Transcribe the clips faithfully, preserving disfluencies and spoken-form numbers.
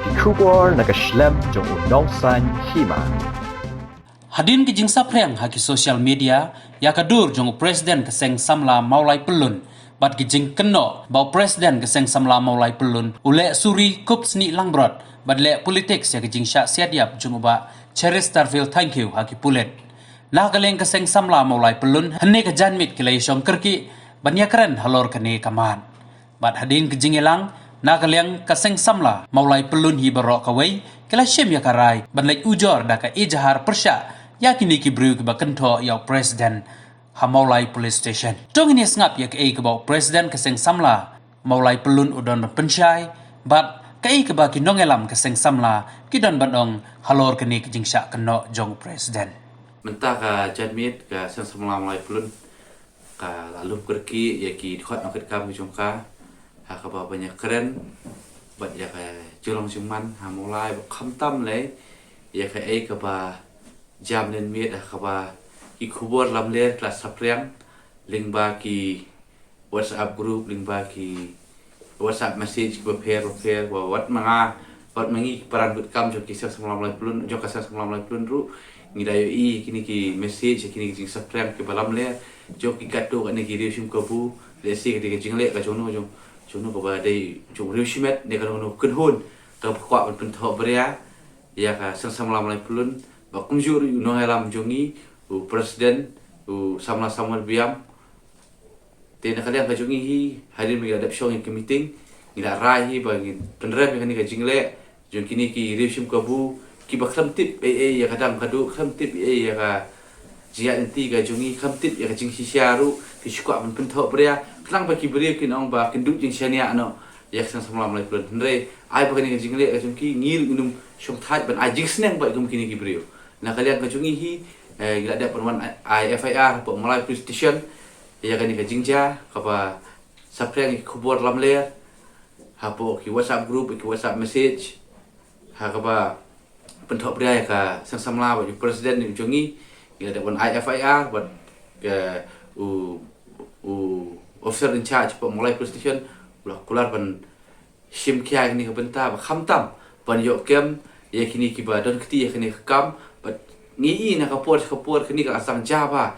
Ki khubor na ka shlem jong u Nongsaiñ Hima. Hadien ki jingsaphriang ha ki social media ïa ka dur jong u President ka Seng Samla Mawlai Pyllun bad ki jingkynnoh ba u President ka Seng Samla Mawlai Pyllun u leh suri kup snieh langbrot bad leh politics ïa ki jingshah siat ïap jong u Bah Cheristerfield Thangkhiew ha ki pulit. Na ka liang ka Seng Samla Mawlai Pyllun hynne ka janmiet ki la ïashong kyrkieh ban ïakren halor kane ka mat. Bad hadien ka jingïalang na ka liang ka Seng Samla Mawlai Pyllun hi baroh kawei ki la shim ïa ka rai ban leit ujor da ka ijahar pyrshah ïa kine ki briew kiba kynthoh ïa u President ha Mawlai Police Station. To ngin ïa sngap ïa kaei kaba u President ka Seng Samla Mawlai Pyllun u don ban pynshai bad kaei kaba ki nongïalam ka Seng Samla ki don ban ong halor kane ka jingshah kynnoh jong u President. Mynta ka janmiet ka Seng Samla Mawlai Pyllun ka la lum kyrkieh ïa ki dkhot nongkitkam ki jong ka ha kaba ban ïakren bad ïa ka jinglong jingman ha Mawlai bad khamtam lei ïa kaei kaba jam lynmiet ha kaba ki khubor lamler ki la saphriang lyngba ki WhatsApp group, lyngba ki WhatsApp message kiba pher ba pher, ba wat ma nga, wat ma ngi ki para nongkitkam jong ki Seng Samla Mawlai Pyllun, jong ka Seng Samla Mawlai Pyllun ruh ngi da ïohi kine ki message, kine ki jingsaphriang kiba lamler jong ki katto katne ki riew shim kabu, lehse ka dei ka jingleh ka jong no jong, jong no kaba dei jong riew shimet ne kano kano kynhun kaba kwah ban pynthohbria ïa ka Seng Samla Mawlai Pyllun, ba kumjuh ruh u nongïalam jong ngi, u President, u Samla Samuel Biam. Te na ka liang ka jong ngi hi, hadien ba ngi la dep shong ïa ka meeting, ngi la rai hi ba ngin pynrem ïa kane ka jingleh jong kine ki riew shim kabu kiba khlem tip ei ei ïa ka dang ka duh, khlem tip ei ei ïa ka jingïaid lynti ka jong ngi, khlem tip ïa ka jingshisha ruh, ki shu kwah ban pynthohbria khnang ba ki briew kin ong ba kin duh jingshaniah noh ïa ka Seng Samla Mawlai Pyllun. Hynrei ai ba kane ka jingleh ka jong ki, ngi ruh ngin ym shongthait ban ai jingsneng bad kum kine ki briew. Na ka liang ka jong ngi hi, eh, ngi la dep ban wan ai F I R hapoh Mawlai Police Station ïa kane ka jingjia kaba saphriang ïa ki khubor lamler hapoh ki WhatsApp group, ki WhatsApp message ha kaba pynthohbria ïa ka Seng Samla bad u President ne u jong ngi. Ngi la dep wan ai F I R bad ka u, u officer in charge hapoh Mawlai Police Station u la kular ban shim khia ïa kane ka bynta ba khamtam ban ïoh kem ïa kine kiba don kti ïa kane ka kam. Bad ngi i na ka por sha ka por kane ka la sdang jia bha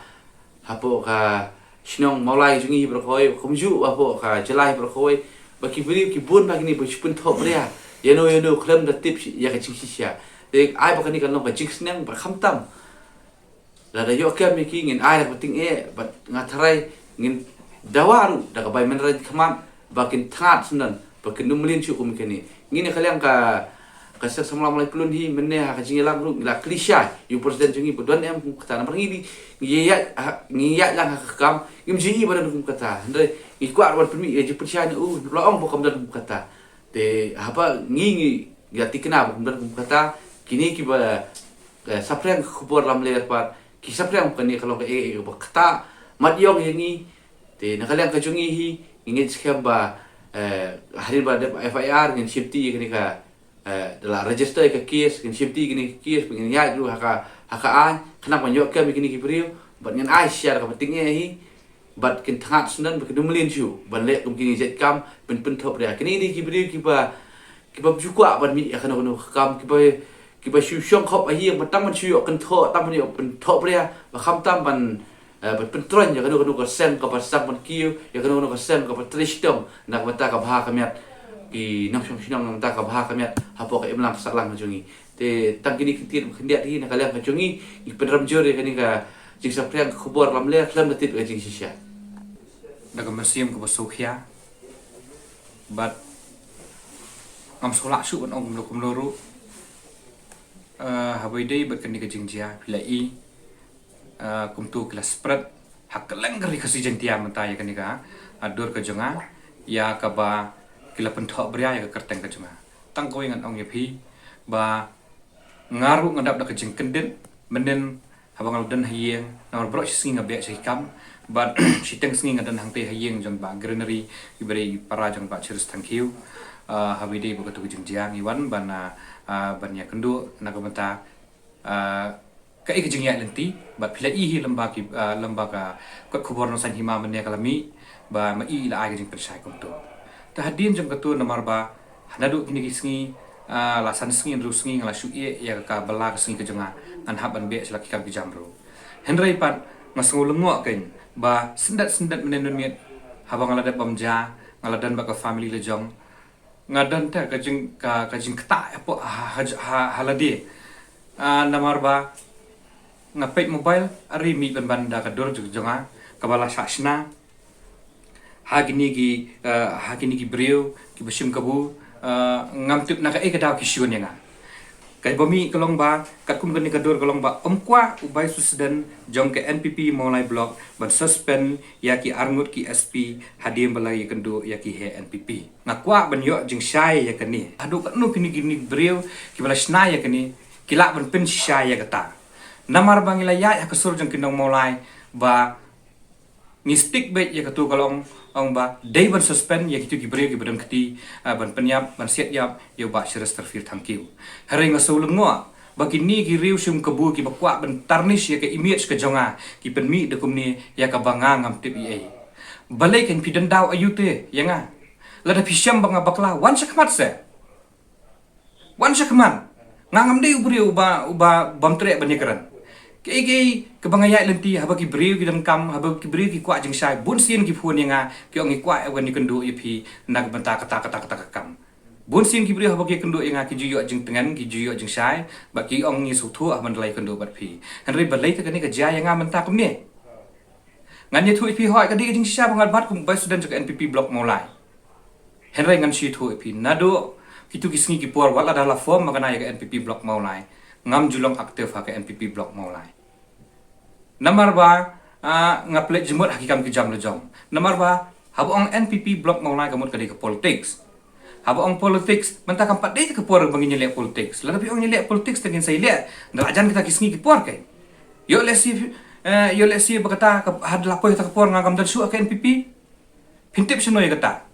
hapoh ka shnong Mawlai jong ngi hi baroh kawei, kumjuh hapoh ka jylla hi baroh kawei, ba ki briew ki bun bha kine ba shu pynthohbria ïano ïano khlem da tip ïa ka jingshisha. Te ai ba kane kan long ka jingsneng ba khamtam lada ïoh kem ïa ki ngin ai da kaba tyngeh, bad nga tharai ngin dawa ruh da ka bai mynrei khmat ba kin thngat syndon, ba kin ym mlien shuh kum kine. Ngi na ka liang ka, ka Seng Samla Mawlai Pyllun hi mynne ha ka jingïalang ruh ngi la kylli shai ïa u President jong ngi ba don em kum kata, namar ngi, ngi ïaid, ha, ngi ïaid lang ha ka kam, ngim ju i ba don kum kata. Hynrei ngi kwah ruh ban pynmih ïa ka jingpynshai na u, la ong ba kam don kum kata. Te haba ngi, ngi ïa tikna ba kum don kum kata, kine kiba, eh, saphriang ka khubor lamler pat ki saphriang ba kane ka long kaei kaei kaba ktah mat ïong ïa ngi. Te na ka liang ka jong ngi hi, ngi ngeit skhem ba, eh, hadien ba dep F I R ngin shim ti ïa kane ka, eh, da la register ïa ka case, ngin shim ti ïa kane ka case, ba ngin ïaid ruh ha ka, ha ka aiñ khnang ban ïoh kem ïa kine ki briew bad ngin ai shisha da kaba tyngeh hi. Bad kin thngat syndon ba kin ym mlien shuh ban leh kum kine ki jait kam ban pynthohbria. Kine dei ki briew kiba, kiba ju kwah ban mih ïa kano kano ka kam, kiba, kiba shu shong khop ha ïing ba tang ban shu ïoh kynthoh, tang ban ïoh pynthohbria, ba khamtam ban, eh, ban pyntroiñ ïa kano kano ka seng kaba sdang ban kiew, ïa kano kano ka seng kaba trei shitom na ka bynta ka bha ka miat ki nongshong shnong, na ka bynta ka bha ka miat hapoh ka imlang ka sahlang ka jong ngi. Te tang kine ki ktien khyndiat hi na ka liang ka jong ngi, ngi pynrem jur ïa kane ka jingsaphriang ka khubor lamler khlem da tip ïa ka jingshisha. Da ka mynsiem kaba sngewkhia bad ngam sngewlah shuh ban ong kumno kumno ruh. Eh, haba ïadei bad kane ka jingjia phi la i, eh, kumto ki la spread ha kylleng ka Ri Khasi Jaiñtia mynta ïa kane ka, ah, dur ka jong nga, ïa kaba ki la pynthohbria ïa ka kyrteng ka jong nga. Tang kawei ngan ong ïa phi ba nga ruh nga dap da ka jingkyndit mynnin haba nga la don ha ïing, namar baroh shi sngi nga beh sha ki kam bad shiteng sngi nga don hangtei ha ïing jong Bah Greenery, iba dei i para jong Bah Chris Thangkhiew. Ah, haba ïadei bad kato ka jingjia ngi wan ban, ah, ah, ban ïakynduh na ka bynta, ah, kaei ka jingïaid lynti, bad phi la i hi lyngba ki, ah, lyngba ka kot khubor Nongsaiñ Hima mynne ka la mih, ba ma i la ai ka jingpynshai kumto. Te hadien jong kato namar ba ha naduh kine ki sngi Ah, la san sngi hynriew sngi nga la shu ïeh ïa ka bala ka sngi ka jong nga, ngan hap ban beh sha la ki kam ki jam ruh. Hynrei pat nga sngew lyngngoh kein ba syndet syndet mynne mynmiet haba nga la dep bam ja, nga la don bad ka family la jong, nga don te ka jing ka, ka jingktah hapoh ha, ha, ha, ha lade. Ah, namar ba nga peit mobile, are mih ban ban da ka dur jong jong nga kaba la shah shna ha kine ki, eh, ha kine ki briew kiba shim kabu, eh, ngam tip na kaei ka daw ki shun ïa nga. Kaba mih ka long ba katkum kane ka dur ka long ba ym kwah u Vice President jong ka N P P Mawlai Block ban suspend ïa ki arngut ki S P hadien ba la ïakynduh ïa ki heh N P P. Nga kwah ban ïoh jingshai ïa kane. Haduh katno kine kine ki briew kiba la shna ïa kane ki lah ban pynshisha ïa kata. Namar ba ngi la ïaid ha ka sur jong ki nong Mawlai ba ngi stick beit ïa katu ka long, ong ba dei ban suspend ïa kitu ki briew kiba don kti, ah, ban pynïap, ban siat ïap ïa u Bah Cheristerfield Thangkhiew. Hynrei nga sngew lyngngoh ba kine ki riew shim kabu kiba kwah ban tarnish ïa ka image ka jong nga ki pynmih da kumne ïa kaba nga ngam tip ei ei. Balei kein phi don daw aiu te ïa nga? Lada phi shem ba nga bakla, wan shakhmat se. Wan shakhmat. Nga ngam dei u briew uba, uba bym treh ban ïakren. Kaei kaei kaba nga ïaid lynti, haba ki briew ki donkam, haba ki briew ki kwah jingshai, bun sien ki phone ïa nga, ki ong ngi kwah ban ïakynduh ïa phi na ka bynta kata kata kata ka kam. Bun sien ki briew haba ki ïakynduh ïa nga ki ju ïoh jingtngen, ki ju ïoh jingshai, bad ki ong ngi sngewthuh haba ngi la ïakynduh bad phi. Hynrei balei te kane ka jia ïa nga mynta kumne? Ngan ïathuh ïa phi, hooid ka dei ka jingshisha ba nga bat kum Vice President jong ka N P P Block Mawlai. Hynrei ngan shu ïathuh ïa phi, naduh kitu ki sngi ki por, wat la da la form ma nga na ïa ka N P P Block Mawlai, ngam ju long active ha ka N P P Block Mawlai. Namar ba, ah, nga pynleit jingmut ha ki kam ki jam la jong. Namar ba haba ong N P P Block Mawlai ka mut ka dei ka politics. Haba ong politics, mynta kam pat dei ka por ba ngin ïaleh politics. Lada phi ong ïaleh politics te ngin sa ïaleh da la jan kita ki sngi ki por kein. Ïoh lehse, eh, ïoh lehse ba kata ka, ha la poi kata ka por nga kam don shuh ha ka N P P. Phin tip shano ïa kata.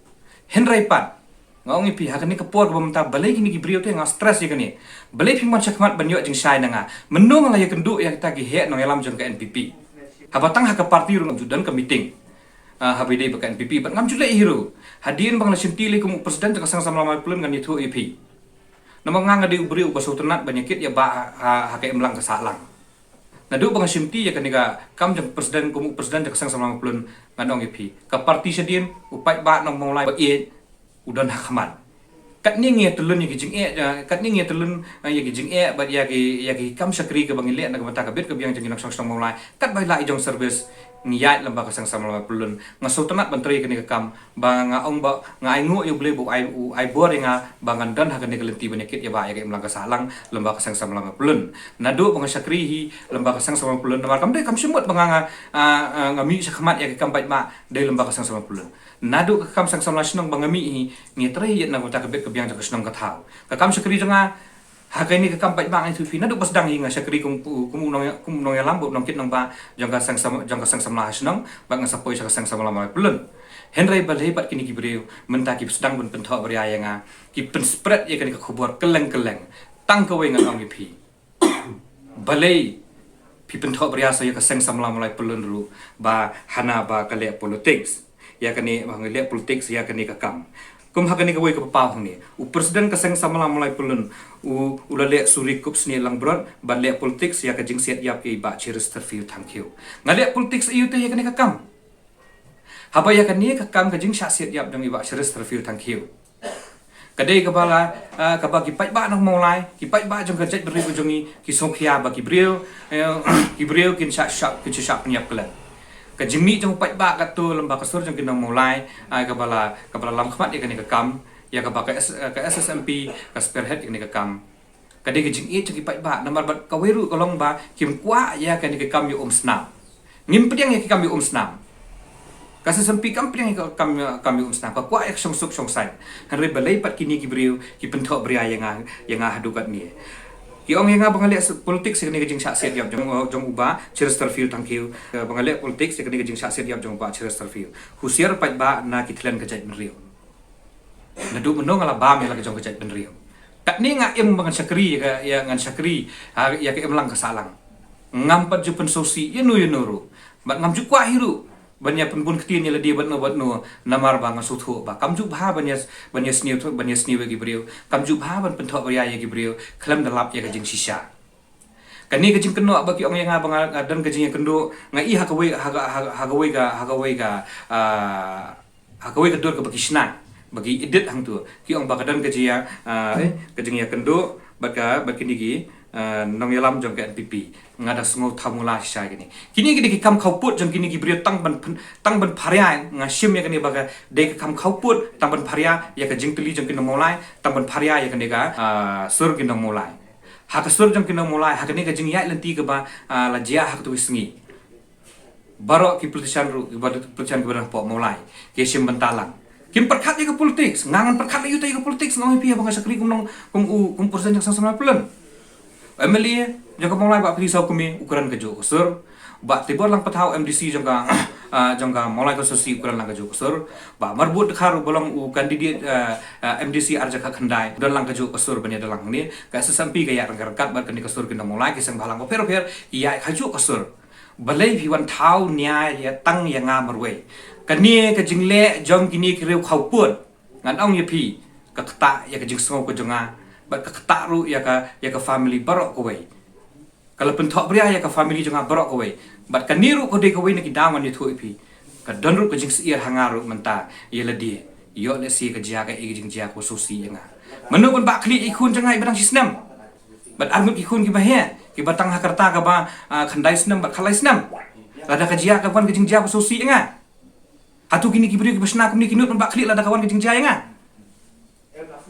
Hynrei pat nga ong ïa phi, ha kane ka por kaba mynta, balei kine ki briew te, nga stress ïa kane. Balei phim wan shakhmat ban ïoh jingshai na nga? Mynno nga la ïakynduh ïa kita ki heh nongïalam jong ka N P P? Haba tang ha ka party ruh ngam ju don ka meeting, ah, haba ïadei bad ka N P P, bad ngam ju leh hi ruh. Hadien ba nga la shimti lei kum u President jong ka Seng Samla Mawlai Pyllun, ngan ïathuh ïa phi. Namar nga, nga dei u briew uba sngewtynnat ban ïakit ïa bah ha, ha ka imlang ka sahlang. Naduh ba nga shimti ïa kane ka kam jong President, kum u President jong ka Seng Samla Mawlai Pyllun, ngan ong ïa phi, ka party shadien, u paidbah nong Mawlai ba ïeit u don ha khmat. Katne ngi ïatylli ïa ki jingeh, eh, katne ngi ïatylli, eh, ïa ki jingeh bad ïa ki, ïa ki kam shakri kaba ngi leh na ka bynta ka bit ka biang jong ki nongshong shnong Mawlai, katba la i jong service ngi ïaid lyngba ka Seng Samla Mawlai Pyllun. Nga sngewtynnat ban trei ïa kane ka kam, ba nga ong ba nga ainguh ïa U Blei ba u ai, u ai bor ïa nga ba ngan don ha kane ka lynti ban ïakit ïa bah ïa ka imlang ka sahlang lyngba ka Seng Samla Mawlai Pyllun. Naduh ba nga shakri hi lyngba ka Seng Samla Mawlai Pyllun, namar kam dei, kam shym mut ba nga, nga, ah, ah, nga mih shakhmat ïa ka kam paidbah dei lyngba ka Seng Samla Mawlai Pyllun. Naduh ka kam Seng Samla Shnong ba nga mih hi, ngi trei ïa na ka bynta ka bit ka biang jong ka shnong ka thaw. Ka kam shakri jong nga ha kane ka kam paidbah, nga ïathuh ïa phi, naduh ba sdang hi nga shakri kum, kum u nong, kum u nongïalam bad u nongkit nongbah jong ka Seng Sam, jong ka Seng Samla Shnong, bad nga sa poi sha ka Seng Samla Mawlai Pyllun. Hynrei balei pat kine ki briew mynta ki sdang ban pynthoh bria ïa nga, ki pynspread ïa kane ka khubor kylleng kylleng? Tang kawei ngan ong ïa phi. Balei phi pynthoh bria sa ïa ka Seng Samla Mawlai Pyllun ruh, ba hana ba ka leh politics? Ïa kane ba nga leh politics ïa kane ka kam. Kum ha kane kawei ka paw hangne, u President ka Seng Samla Mawlai Pyllun u, u la leh suri kup snieh langbrot bad leh politics ïa ka jingsiat ïap ïa i bah Cheristerfield Thangkhiew. Nga leh politics aiu te ïa kane ka kam? Haba ïa kane ka kam ka jingshah siat ïap jong i bah Cheristerfield Thangkhiew, ka dei kaba la, ah, kaba ki paidbah nong Mawlai, ki paidbah jong ka jaitbynriew ka jong ngi ki sngewkhia ba ki briew, eh, ki briew kin shah, shah, kin shah pynïap kylleng. Ka jingmih jong u paidbah katto lyngba ka sur jong ki nong Mawlai, ah, kaba la, kaba la lam khmat ïa kane ka kam, ïa kaba ka S, ka S S M P ka spearhead ïa kane ka kam. Ka dei ka jingïeit jong ki paidbah, namar bad kawei ruh ka long ba kim kwah ïa kane ka kam ïa um snam. Ngim pdiang ïa ka kam ïa um snam. Ka S S M P kam pdiang ïa ka kam, kam ïa um snam. Ka kwah ïa ka shongsuk shongsaiñ. Hynrei balei pat kine ki briew ki pynthoh bria ïa nga, ïa nga haduh katne? Ki ong ïa nga ba nga leh s-, politics ïa kane ka jingshah siat ïap jong, jong u bah Cheristerfield Thangkhiew. Ba nga leh politics ïa kane ka jingshah siat ïap jong u bah Cheristerfield. Husiar paidbah na ki thlen ka jaitbynriew. Naduh mynno nga la bam ïa la ka jong ka jaitbynriew? Katne nga im ba ngan shakri ïa ka, ïa ngan shakri ha, ïa ka imlang ka sahlang. Ngam pat ju pynsngewsih ïa no ïa no ruh. Bad ngam ju kwah hi ruh ban ïa pynbun ktien ïa lade bad no bad no, namar ba nga sngewthuh ba kam ju bha ban ïa, ban ïa sniew, ban ïa sniew ïa ki briew, kam ju bha ban pynthoh bria ïa ki briew khlem da lap ïa ka jingshisha. Kane ka jingkynnoh ba ki ong ïa nga ba nga, nga don ka jingïakynduh, nga i ha kawei, ha ka, ha, ha kawei ka, ha kawei ka, ah, ha kawei ka dur kaba ki shna, ba ki edit hangto. Ki ong ba ka don ka jingïa, ah, eh, ka jingïakynduh bad ka, bad kine ki, ah, nongïalam jong ka N P P. Nga da sngew thaw mula shisha kine. Kine ki dei ki kam khawpud jong kine ki briew tang ban pyn-, tang ban pharia, nga shim ïa kane ba ka dei ka kam khawpud tang ban pharia ïa ka jingtylli jong ki nong Mawlai, tang ban pharia ïa kane ka, ah, sur ki nong Mawlai. Ha ka sur jong ki nong Mawlai, ha kane ka jingïaid lynti kaba, ah, la jia ha kato ka sngi. Baroh ki politician ruh, ki baroh ki politician kiba don hapoh Mawlai, ki shim bynta lang. Kim pyrkhat ïa ka politics, nga ngan pyrkhat ïa ka politics, nga ong ïa phi ba nga shakri kum nong, kum u, kum u president jong ka Seng Samla Mawpyllun. M L A jong ka Mawlai Bah Pyrthusaw Kmie u kren kajuh ka sur. Bah Tibor Langpathaw M D C jong ka, ah, jong ka Mawlai constituency u kren lang kajuh ka sur. Bah Marbud Dkhar uba long u candidate, ah, ah, M D C ar hajar khatkhyndai u don lang kajuh ka sur ban ïa don lang hangne. Ka S S M P ka ïaid ryngkat ryngkat bad kane ka sur ki nong Mawlai, ki seng bhalang bapher bapher ki ïaid kajuh ka sur. Balei phi wan thaw nia ïa tang ïa nga marwei? Kane ka jingleh jong kine ki riew khawpud, ngan ong ïa phi, ka ktah ïa ka jingsngew ka jong nga bad ka ktah ruh ïa ka, ïa ka family baroh kawei. Ka la pynthoh bria ïa ka family jong nga baroh kawei. Bad kane ruh ka dei kawei na ki daw ngan ïathuh ïa phi. Ka don ruh ka jingsyier ha nga ruh mynta ïa lade. Ïoh lehse ka jia kaei ka jingjia kaba sngewsih ïa nga. Mano ban bah khlieh ïa ki khun jong nga iba dang shisnem? Bad arngut ki khun kiba heh, kiba tang ha ka rta kaba, ah, khyndai snem bad khatlai snem. Lada ka jia ka wan ka jingjia ba sngewsih ïa nga. Hato kine ki briew kiba shna kumne ki nud ban bah khlieh lada ka wan ka jingjia ïa nga?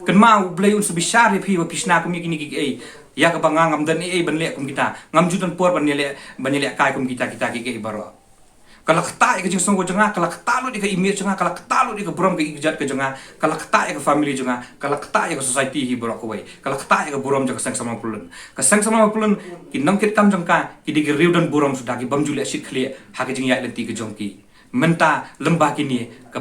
Kynmaw U Blei un sa bishar ïa phi ba phi shna kumne kine kiei. Ïa kaba nga ngam don ei ei ban leh kum kita. Ngam ju don por ban ïaleh, ban ïalehkai kum kita, kita kiei baroh. Ka la ktah ïa ka jingsngew ka jong nga, ka la ktah lut ïa ka image jong nga, ka la ktah lut ïa ka burom ka ïeit ka jong nga, ka la ktah ïa ka family jong nga, ka la ktah ïa ka society hi baroh kawei, ka la ktah ïa ka burom jong ka Seng Samla Mawpyllun. Ka Seng Samla Mawpyllun, ki nongkitkam jong ka ki dei ki riew don burom suda, ki bym ju leh shit khlieh ha ka jingïaid lynti ka jong ki. Mynta lymba kine ka,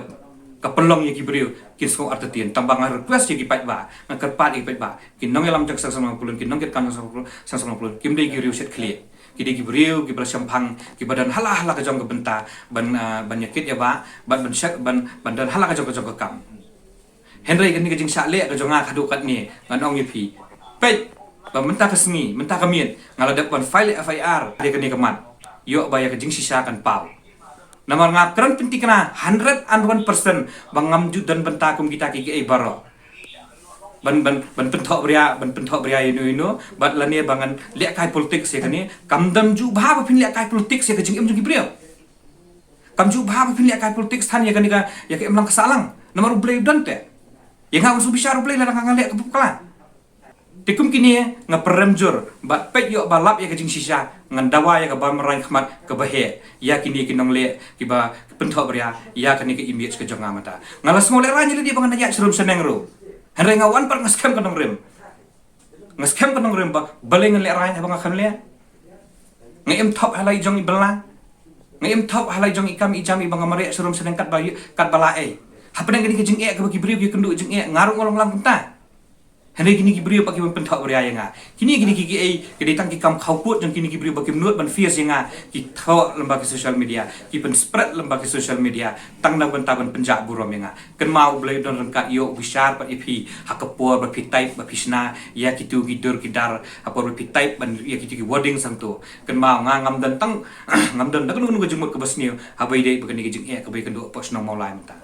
ka pynlong ïa ki briew kin sngew artatien. Tang ba nga request ïa ki paidbah, nga kyrpad ïa ki paidbah, ki nongïalam jong ka Seng Samla Mawpyllun, ki nongkitkam jong ka Seng Samla Mawpyllun, kim dei ki riew shet khlieh. Ki dei ki briew kiba la shemphang, kiba don ha la ha la ka jong ka bynta ban, ah, ban ïakit ïabah bad ban shet, ban, ban don ha la ka jong ka jong ka kam. Hynrei kane ka jingshah leh ka jong nga haduh katne, ngan ong ïa phi, peit ba mynta ka sngi, mynta ka miet nga la dep ban file F I R ïa kane ka mat. Ïoh ba ïa ka jingshisha kan paw. Namar nga kren pynthikna hundred and one percent ba ngam ju don bynta kum kita kiei baroh ban, ban, ban pynthoh bria, ban pynthoh bria ïano ïano, bad lane ba ngan lehkai politics ïa kane. Kam don ju bha ba phin lehkai politics ïa ka jingim jong ki briew. Kam ju bha ba phin lehkai politics than ïa kane ka, ïa ka imlang ka sahlang. Namar U Blei u don te. Ïa nga un sa bishar U Blei lada nga leh kaba bakla. Te kum kine nga pyrem jur, bad peit ïoh ba lap ïa ka jingshisha, ngan dawa ïa ka bamrain khmat kaba heh ïa kine ki nongleh kiba pynthoh bria ïa kane ka image ka jong nga mynta. Nga la sngew lehraiñ ïa lade ba ngan ïaid sharum shaneng ruh. Hynrei nga wan pat nga skhem ka nongrim. Nga skhem ka nongrim ba balei ngan lehraiñ haba nga khlem leh. Nga im thop ha la i jong i bylla. Nga im thop ha la i jong i kam i jam iba nga mareh sharum shaneng katba, katba la ei. Hapdeng kane ka jingeh kaba ki briew ki kynduh jingeh, nga ruh nga long lang kumta. Hynrei kine ki briew pat ki bym pynthoh bria ïa nga. Kine, kine ki, kiei, ki dei tang ki kam khawpud jong kine ki briew ba kim nud ban face ïa nga, ki thoh lem bad ki social media, ki pynspread lem bad ki social media tang na ka bynta ban pynjah burom ïa nga. Kynmaw U Blei u don ryngkat, ïoh u bishar pat ïa phi ha ka por ba phi type, ba phi shna ïa kito ki dur ki dar, ha por ba phi type ban ïa kito ki wording sangto. Kynmaw nga ngam don tang, ngam don da kano kano ka jingmut kaba sniew haba ïadei bad kane ka jingeh kaba ïakynduh hapoh shnong Mawlai mynta.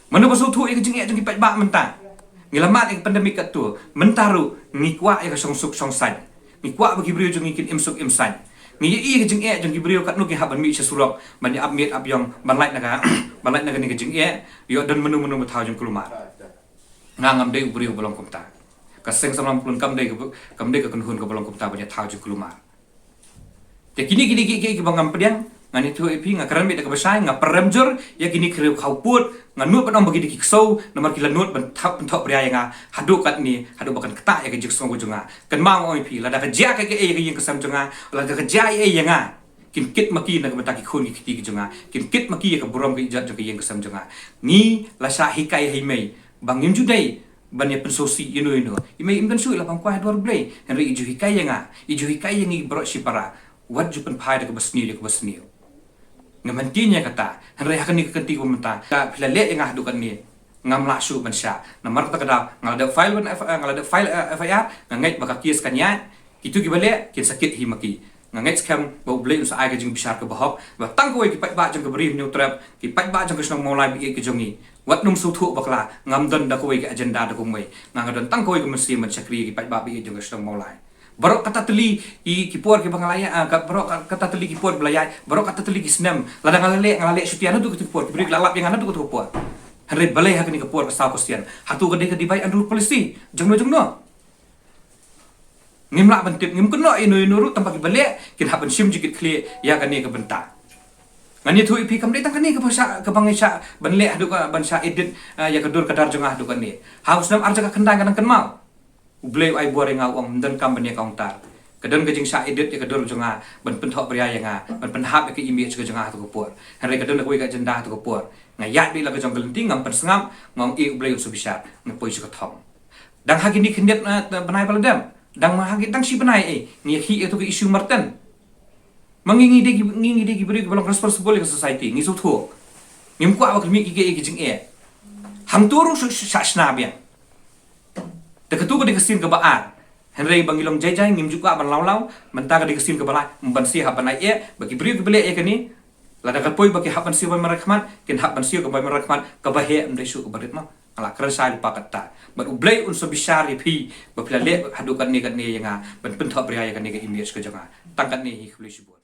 Mano ba sngewthuh ïa ka jingeh jong ki paidbah mynta? Ngi la mad ïa ka pandemic katto, mynta ruh ngi kwah ïa ka shongsuk shongsaiñ. Ngi kwah ba ki briew jong ngi kin im suk im saiñ. Ngi ïohi ïa ka jingeh jong ki briew katno ki hap ban mih sha surok ban ïa ap miet ap ïong ban lait na ka, ban lait na kane ka jingeh. Ïoh don mano mano ba thaw jingkulmar. Nga ngam dei u briew ba long kumta. Ka Seng Samla Mawpyllun kam dei ka, kam dei ka kynhun kaba long kumta ban ïa thaw jingkulmar. Te kine, kine ki, ki, kiba ngam pdiang, ngan ïathuh ïa phi, nga kren beit da kaba shai, nga pyrem jur ïa kine ki riew khawpud. Nga nud ban ong ba ki dei ki ksew namar ki la nud ban thap, ban thoh bria ïa nga haduh katne, haduh ba kan ktah ïa ka jingsngew ka jong nga. Kynmaw nga ong ïa phi, lada ka jia kaei kaei ïa ka ïing ka sem jong nga, lada ka jia ei ei ïa nga, kin kit ma ki na ka bynta ki khun ki kti ki jong nga, kin kit ma ki ïa ka burom ka ijat jong ka ïing ka sem jong nga. Ngi la shah hikai ha i mei ba ngim ju dei ban ïa pynsngewsih ïano ïano. I mei im don shuh, i la pang kwai ha dwar U Blei. Hynrei i ju hikai ïa nga, i ju hikai ïa ngi baroh shipara. Wat ju pynphai da kaba sniew ïa kaba sniew. Nga mynta ïa kata, hynrei ha kane ka kynti ba mynta ka phi la leh ïa nga haduh katne, ngam lah shuh ban shah. Namar kata ka daw nga la dep file ban F-, eh, nga la dep file, eh, F I R, nga ngeit ba ka case kan ïaid. Kitu kiba leh kin sa kit hi ma ki. Nga ngeit skhem ba U Blei un sa ai ka jingbishar kaba hok, ba tang kawei ki paidbah jong ka Bri Hynñiewtrep, ki paidbah jong ka shnong Mawlai ba ïeit ka jong ngi, wat nym sngewthuh bakla, ngam don da kawei ka agenda da kumwei. Nga, nga don tang kawei ka mynsiem ban shakri ïa ki paidbah ba ïeit jong ka shnong Mawlai. Baroh katta tylli ki, ki por kiba nga la ïaid, ah, ka, baroh ka, katta tylli ki por kiba la ïaid, baroh katta tylli ki snem, lada nga la leh, nga la leh shuti naduh kata ka por, ki briew ki la lap ïa nga naduh kata ka por. Hynrei balei ha kane ka por ka saw ka sien? Hato ka dei ka divide and rule policy jongno jongno? Ngim lah ban tip, ngim kynnoh ïano ïano ruh, tang ba kiba leh kin hap ban shim jingkitkhlieh ïa kane ka bynta. Ngan ïathuh ïa phi, kam dei tang kane kaba shah, kaba ngi shah ban leh haduh ka, ban shah edit, ah, ïa ka dur ka dar jong nga haduh kane. Ha u snem ar hajar khyndai nga dang kynmaw. U Blei u ai bor ïa nga, u ong ym donkam ban ïa counter. Ka don ka jingshah edit ïa ka dur jong nga ban pynthohbria ïa nga, ban pynhap ïa ka image ka jong nga ha katu ka por. Hynrei ka don kawei ka agenda ha katu ka por. Nga ïaid beit la ka jong ka lynti, ngam pynsngap, nga ong, eh, U Blei un sa bishar, nga poi sha ka thong. Dang ha kine khyndiat, eh, bnai ba la dep, dang ma ha ki, dang shi bnai, eh, ngi ïakhih ïa katu ka issue marten. Ma ngi, ngi dei ki, ngi, ngi dei ki briew kiba long responsible ïa ka society, ngi sngewthuh. Ngim kwah ba khmih ki, ki, ki jingeh. Hangto ruh sa, sa, sa shna biang. Te katu ka dei ka sien kaba ar. Hynrei ba ngi long jai jai, ngim ju kwah ban law law. Mynta ka dei ka sien kaba lai, ban shu hap ban ai eh ba ki briew kiba leh ïa kane, lada ka poi ba ki hap ban siew ban markhmat, kin hap ban siew ka ban markhmat, kaba heh ym dei shuh kaba rit mo. Nga la kren shai lypa katta. Bad U Blei un sa bishar ïa phi ba phi la leh haduh katne katne ïa nga ban pynthohbria ïa kane ka image ka jong nga. Tang katne hi, khublei shibun.